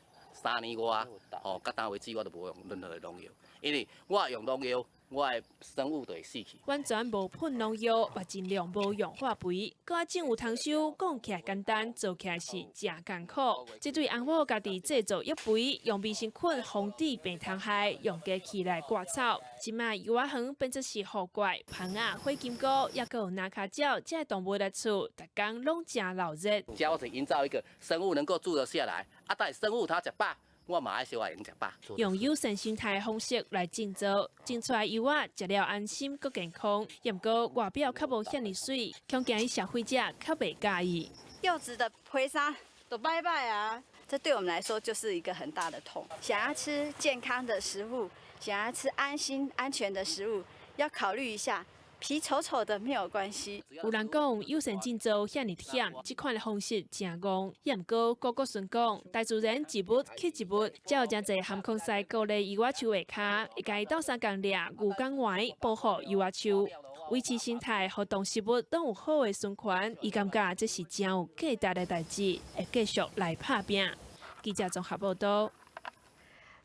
，3年外，吼，到今為止我都無用任何的農藥，因為我用農藥。我的生物就會死去。完全無噴農藥，嘛盡量無用化肥，閣愛種有通收，講起來簡單，做起來是誠艱苦。這對翁某家己製造藥肥，用微生菌防治病蟲害，用機器來割草。這擺柚仔園變做是予怪、蜂仔、火金姑，抑閣有藍跤鳥，這个動物來厝，逐工攏誠鬧熱。遮我是營造一個生物能夠住得下來，啊，但是生物它食飽。我嘛愛小可用食飽。用友善生態方式來種作，種出來柚仔食了安心閣健康。毋過外表較無遐爾媠，恐驚消費者較袂佮意。柚子的皮衫都䆀䆀啊，這對我們來說就是一個很大的痛。想要吃健康的食物，想要吃安心安全的食物，要考慮一下。皮醜醜的沒有關係。有人講友善種作遐爾忝，這款的方式誠戇。也毋過郭國順講，大自然一物去一物，才有誠濟含匡師鼓勵柚仔樹下跤，會共伊鬥相共掠牛犅丸，保護柚仔樹，維持生態，予動植物攏有好的循環。伊感覺這是誠有價值的代誌，會繼續來拍拚。記者綜合報道。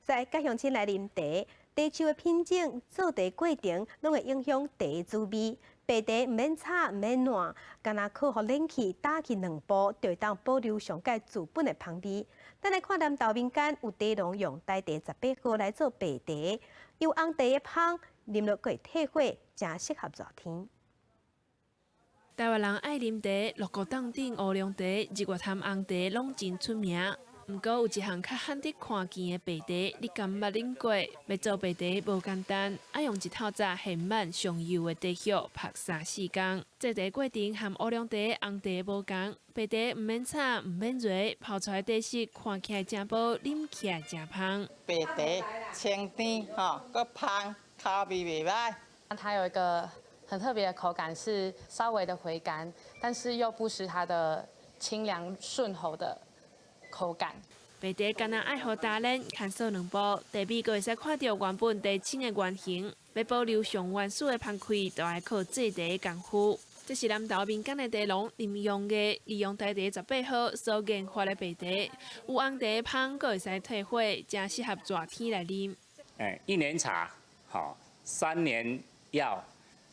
在佮鄉親來啉茶。茶樹的品種、做茶過程，攏會影響茶的滋味。白茶毋免炒，毋免湳，干焦靠予冷氣打去兩步，就會當保留上蓋自本的芳味。咱來看南投民間有茶農用台茶18號來做白茶，有紅茶的芳，啉落閣會退火，誠適合熱天。台灣人愛啉茶，六股凍頂烏龍茶、日月潭紅茶攏真出名。毋過有一項較罕得看見的白茶，你敢捌啉過？欲做白茶無簡單，愛用日透早現挽上幼的茶葉曝三四工。製茶過程和烏龍茶、紅茶無仝，白茶毋免炒、毋免揉，泡出來茶色看起來誠薄，啉起來誠芳。白茶清甜吼，閣芳，口味袂䆀。它有一個很特別的口感，是稍微的回甘，但是又不失它的清涼順喉的口感。白茶干焦愛予打冷，牽索兩步，茶味閣會使看著原本茶青的原型。欲保留上原始的芳氣，就愛靠製茶的功夫。這是南投民間的茶農林用的，利用台茶18號所研發的白茶，有紅茶的芳，閣會使退火，誠適合熱天來啉。欸，一年茶，吼，3年藥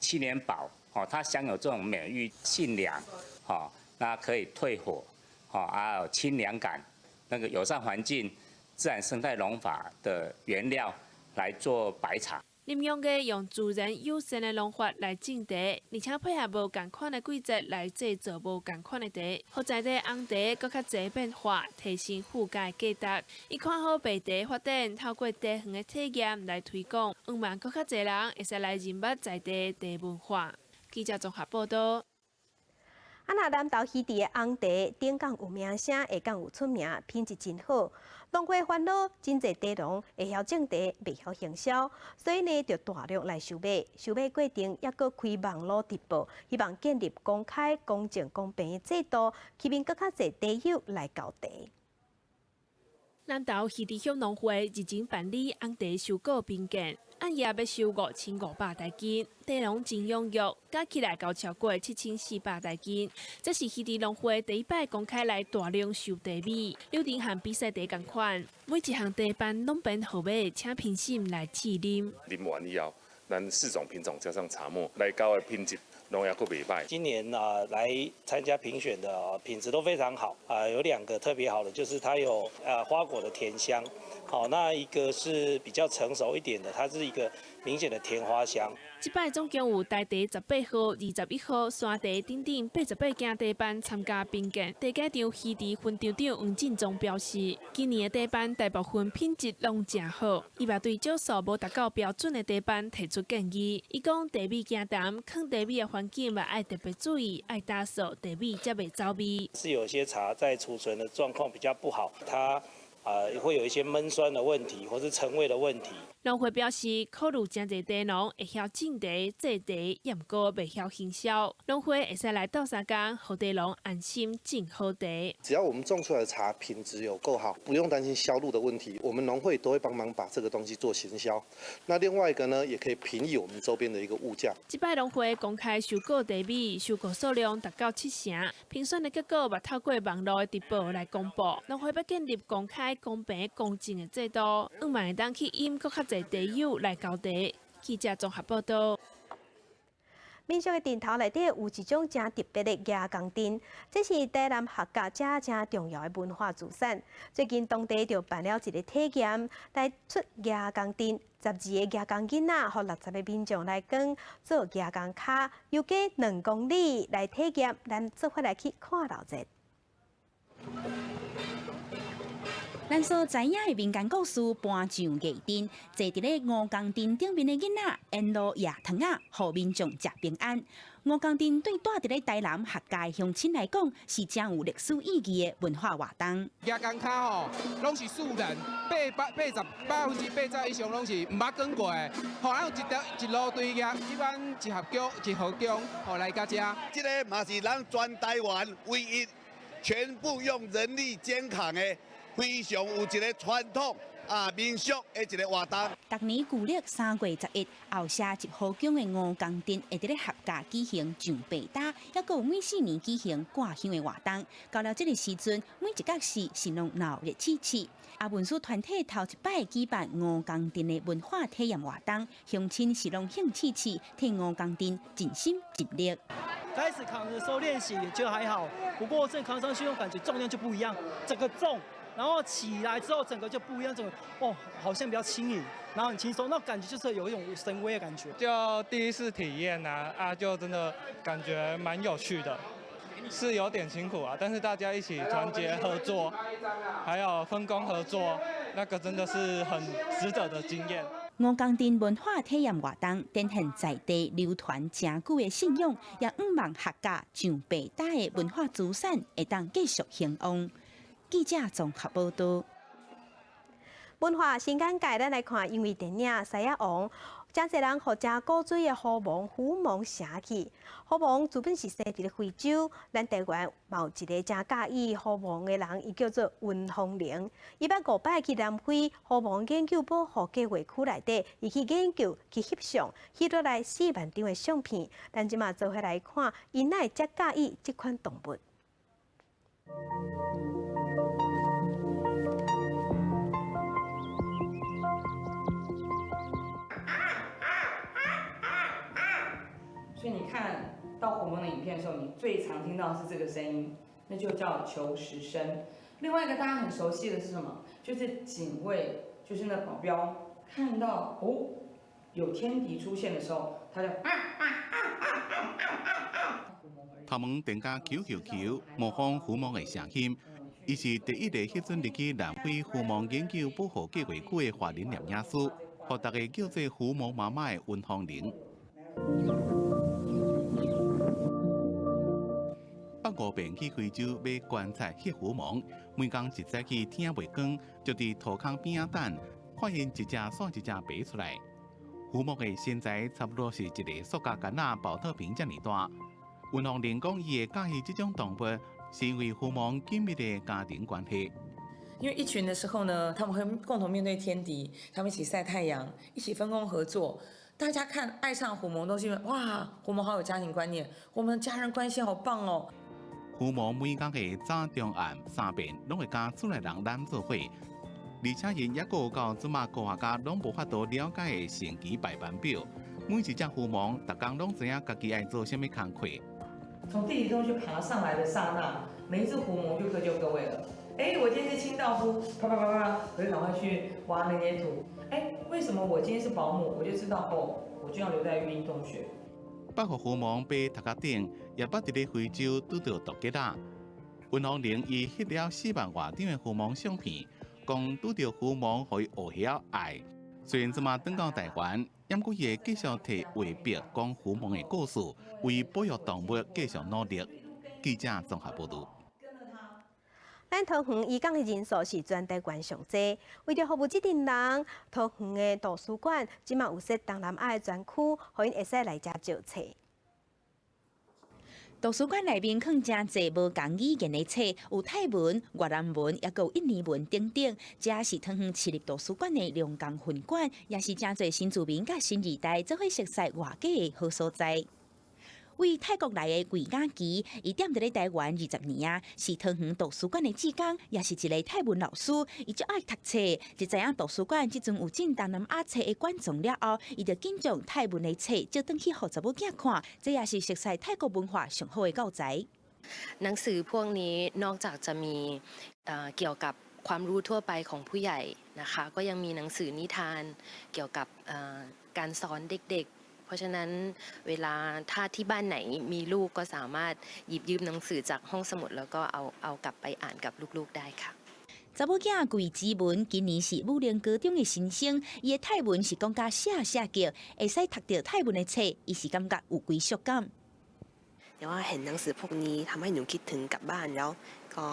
，7年保，吼，它享有這種美譽，性涼，吼，那可以退火，吼，還有清涼感。那個友善環境、自然生態農法的原料來做白茶。林用的用自然友善的農法來種茶，而且配合無仝款的季節來製造無仝款的茶，予在地紅茶閣較濟變化，提升附加價值。伊看好白茶發展，透過茶園的體驗來推廣，希望閣較濟人會使來認捌在地茶文化。記者綜合報道。啊，若南投魚池的紅茶，頂港有名聲，下港有出名，品質真好。農會煩惱，真濟茶農會曉種茶，袂曉行銷，所以呢，就大量來收買。收買過程抑閣開網路直播，希望建立公開、公正、公平的制度，吸引閣較濟茶友來購茶。南投魚池鄉農會日前辦理紅茶收購評鑑。按夜欲收5500台斤，茶农真踴跃，加起來夠超過7400台斤。這是魚池農會第一擺公開來大量收茶米，流程和比賽茶仝款，每一項茶班攏編號碼，請評審來試啉。啉完以後，咱四種品種加上茶末來交的品質，攏猶閣袂䆀。今年啊，來參加評選的品質都非常好啊，有兩個特別好的，就是它有花果的甜香，好，那一個是比較成熟一點的，它是一個明顯的甜花香。這擺總共有台茶18號、21號、山茶等等88件茶班參加評鑑。茶家長魚池分場長黃進忠表示，今年的茶班大部分品質攏誠好，伊嘛對少數無達到標準的茶班提出建議。伊講茶米驚淡，囥茶米的環境嘛愛特別注意，愛打掃茶米才袂走味。是有些茶在儲存的狀況比較不好，它會有一些悶酸的問題，或是陳味的問題。農會表示，考慮誠濟茶農會曉種茶、製茶，也毋過袂曉行銷。農會會使來鬥相共，予茶農安心種好茶。只要我們種出來的茶品質有夠好，不用擔心銷路的問題，我們農會都會幫忙把這個東西做行銷。那另外一個呢，也可以平抑我們周邊的一個物價。這擺農會公開收購茶米，收購數量達到70%，評選的結果嘛透過網路的直播來公布。農會欲建立公開、公平、公正的制度，向望會當去引閣較濟茶友來交茶。記者綜合報道。民俗的殿頭內底有一種誠特別的蜈蚣陣，這是台南客家遮誠重要的文化資產。最近當地就辦了一個體驗，來出蜈蚣陣，12個蜈蚣囡仔，予60個民眾來講做蜈蚣跤，游過2公里來體驗，咱做伙來去看鬧熱。咱所知影的民間故事搬上藝陣，坐佇咧蜈蚣陣頂面的囡仔沿路攑糖仔，予民眾食平安。蜈蚣陣對蹛佇咧台南客家鄉親來講，是誠有歷史意義的文化活動。蜈蚣跤吼，攏是素人，80%以上攏是毋捌管過的。吼，咱有一條一路隊蜈，一般一合宮一合宮，吼來到遮。這个嘛是咱全台灣唯一全部用人力肩扛的。非常有一个傳統啊民俗的一个活動。逐年舊曆3月11，後社集和宮的蜈蚣陣會佇咧合家舉行上白搭，抑閣有每4年舉行掛香的活動。到了這个時陣，每一角市是攏鬧熱刺刺。啊，文書團體頭一擺舉辦蜈蚣陣的文化體驗活動，鄉親是攏興刺刺，替蜈蚣陣盡心盡力。開始扛的時候練習也覺得還好，不過這扛上去，我感覺重量就不一樣，整個重。然後起來之後，整個就不一樣，整個哦，好像比較輕盈，然後很輕鬆，那感覺就是有一種神威的感覺。就第一次體驗啊，就真的感覺蠻有趣的，是有點辛苦啊，但是大家一起團結合作，還有分工合作，那個真的是很值得的經驗。蜈蚣陣文化體驗活動，展現在地流傳誠久的信仰，也向望客家上白搭的文化資產會當繼續興旺。記者綜合報道。文化新簡介，咱來看，因為電影《獅仔王》，誠濟人予誠古錐的虎王虎王寫去。虎王原本是生佇咧非洲，咱台灣嘛有一个誠佮意虎王的人，伊叫做溫芳玲。伊捌5擺去南非虎王研究保護計畫區內底，伊去研究去翕相，翕落來4萬張的相片。咱這馬做伙來看，伊哪會遮佮意這款動物？所以你看到虎獴的影片的時候，你最常聽到的是這個聲音，那就叫求食聲。另外一個大家很熟悉的是什麼？就是警衛，就是那保鏢，看到哦有天敵出現的時候，他就。頭毛店家 QQQ 模仿虎獴的聲音，伊是第一個翕准入去南非虎獴研究保護計畫區的華人攝影師，予大家叫做虎獴媽媽的溫芳玲。北5遍去非洲欲觀察翕虎獴，每工一早起天未光，就佇塗坑邊仔等，發現一隻煞一隻爬出來。虎獴的身材差不多是一个塑膠桿仔寶特瓶遮爾大。溫芳玲講，伊會佮意這種動物，是因為虎獴緊密的家庭關係。因為一群的時候呢，他們會共同面對天敵，他們一起曬太陽，一起分工合作。大家看愛上虎謀都是因為哇，虎謀好有家庭觀念，我們家人關係好棒哦。虎謀每工的早中暗三遍，攏會佮厝內人攬做伙，而且𪜶猶閣有到這馬科學家攏無法度了解的神奇排班表。每一隻狐獴，逐工攏知影家己愛做啥物工課。從地底中去爬上來的剎那，每一隻狐獴就各就各位了。哎，我今天是清道夫，啪啪啪啪，我就趕快去挖那些土。哎，為什麼我今天是保姆，我就知道哦，我就要留在育嬰洞穴。百福狐獴爬頭殼頂，也捌佇咧非洲拄著毒吉仔。溫宏玲伊翕了4萬外張的狐獴相片，講拄著狐獴予伊學曉愛。雖然這馬轉到台灣，毋過伊會繼續提畫筆講狐獴的故事，為保育動物繼續努力。記者綜合報導。咱桃園移工的人數是全台灣上濟，為著服務這陣人，桃園的圖書館這馬有設東南亞的專區，予𪜶會使來遮借冊。圖書館內面囥誠濟無仝語言的冊，有泰文、越南文，抑閣有印尼文等等。這是桃園市立圖書館的龍江分館，也是誠濟新住民佮新二代做伙熟似外國的好所在。為泰國來的桂雅琪，伊踮佇咧台灣20年啊，是桃園圖書館的志工，也是一个泰文老師。伊足愛讀冊，就知影圖書館這陣有進東南亞冊的館藏了後，伊就緊將泰文的冊借轉去予查某囝看，這也是熟似泰國文化上好的教材。 หนังสือพวกนี้นอกจากจะมีเกี่ยวกับความรู้ทั่วไปของผู้ใหญ่นะคะก็ยังมีหนังสือนิทานเกี่ยวกับการสอนเด็กๆเพราะฉะนั้นเวลาถ้าที่บ้านไหนมีลูกก็สามารถหยิบยืมหนังสือจากห้องสมุดแล้วก็เอากลับไปอ่านกับลูกๆได้ค่ะ 查某囝桂子文今年是武陵高中的新生，伊的泰文是講甲寫寫叫，會使讀著泰文的冊，伊是感覺有歸屬感。 แต่ว่าเห็นหนังสือพวกนี้ทำให้หนูคิดถึงกลับบ้านแล้วก็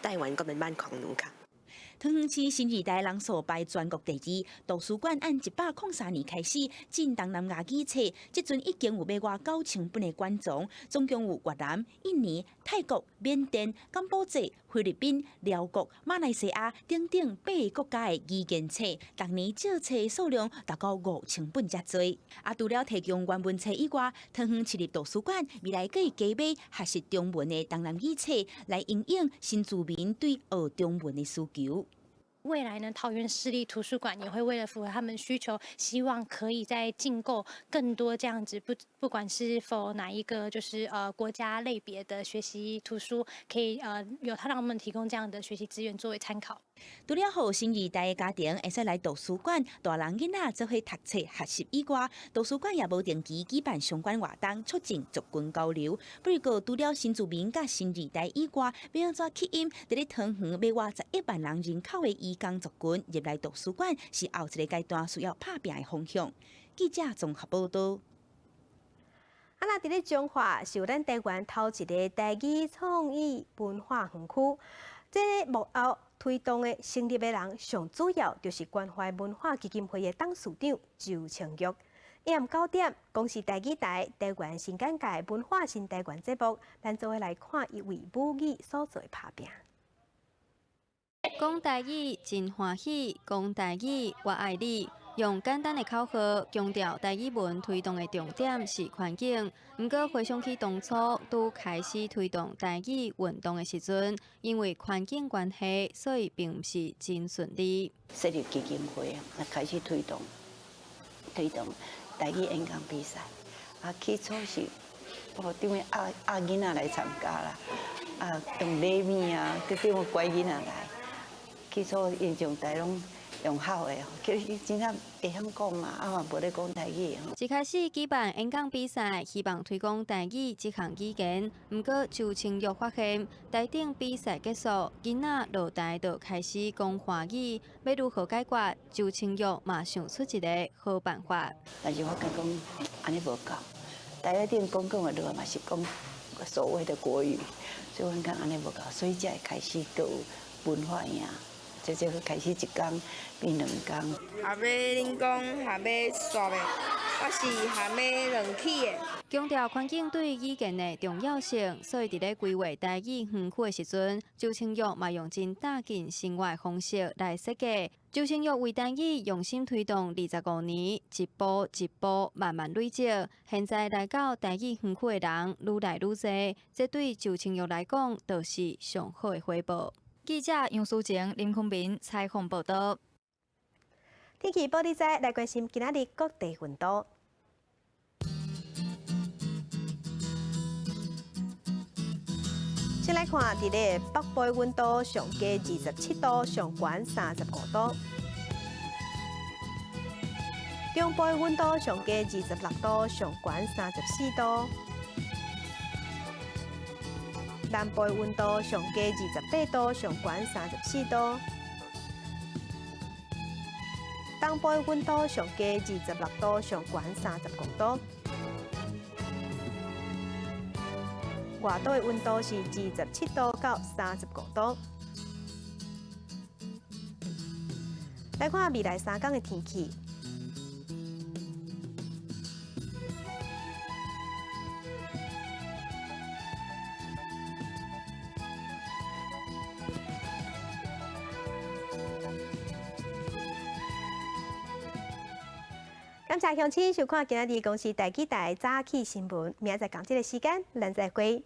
ไต้หวันก็เป็นบ้านของหนูค่ะ 桃園市新二代人數排全國第二，圖書館按103年開始進東南亞語冊，這陣已經有欲外9000本的館藏，總共有越南、印尼、泰國、緬甸、柬埔寨、菲律賓、寮國、馬來西亞等等8个國家的語言冊，逐年借冊數量達到5000本遮濟。啊，除了提供原文冊以外，桃園市立圖書館未來閣會加買學習中文的東南語冊，來因應新住民對學中文的需求。 未來呢，桃園市立圖書館也會為了符合他們需求，希望可以再進購更多這樣子，不管是否哪一個就是國家類別的學習圖書，可以有他讓我們提供這樣的學習資源作為參考。除了予新二代的家庭會使來圖書館，大人囡仔做伙讀冊學習以外，圖書館也無定期舉辦相關活動，促進族群交流。不過，除了新住民佮新二代以外，欲按怎吸引佇咧桃園欲外11萬人人口的移工族群入來圖書館，是後一个階段需要拍拚的方向。記者綜合報導。啊，若佇咧彰化是有咱台灣頭一个台語創意文化園區，這个幕後推動的成立的人，上主要就是關懷文化基金會的董事長周清玉。下暗9點，公視台語台台灣新簡介文化新台灣節目，咱做伙來看伊為母語所做的拍拚。講台語真歡喜，講台語我愛你。用簡單的口號強調台語文推動的重點是環境。毋過回想起當初拄開始推動台語運動的時陣，因為環境關係，所以並毋是真順利。設立基金會啊，開始推動台語演講比賽。啊，起初是我頂尾壓壓囡仔來參加啦，啊，用禮物啊，閣叫乖囡仔來。起初𪜶上台攏用吼的，其實真正會曉講嘛，啊嘛無咧講台語。一開始舉辦演講比賽，希望推廣台語這項語言。毋過周清玉發現，台頂比賽結束，囡仔落台就開始講華語，欲如何解決？周清玉嘛想出一個好辦法。但是我感覺講按呢無夠，台頂講講的落嘛是講所謂的國語，所以阮講按呢無夠，所以才會開始閣有文化營。這就開始一工變兩工。下尾恁講下尾煞袂，我是含的软起的。强调环境对语言的重要性，所以伫咧规划台语园区的时阵，周清玉嘛用真贴近生活的方式来设计。周清玉为台语用心推动25年，一步一步慢慢累积。现在来到台语园区的人愈来愈多，这对周清玉来讲，就是上好的回报。记者杨淑晴、林坤明采访报道。天气报你知，来关心今仔日各地温度。先来看，伫咧北部的温度上低27度，上悬35度；中部的温度上低26度，上悬34度；南部的温度上低28度，上悬34度；东部的温度上低26度，上悬35度。外岛的温度是27度到35度。来看未来3天的天气。感谢乡亲收看今仔日公视台语台早起新闻，明仔载仝这个时间，咱再会。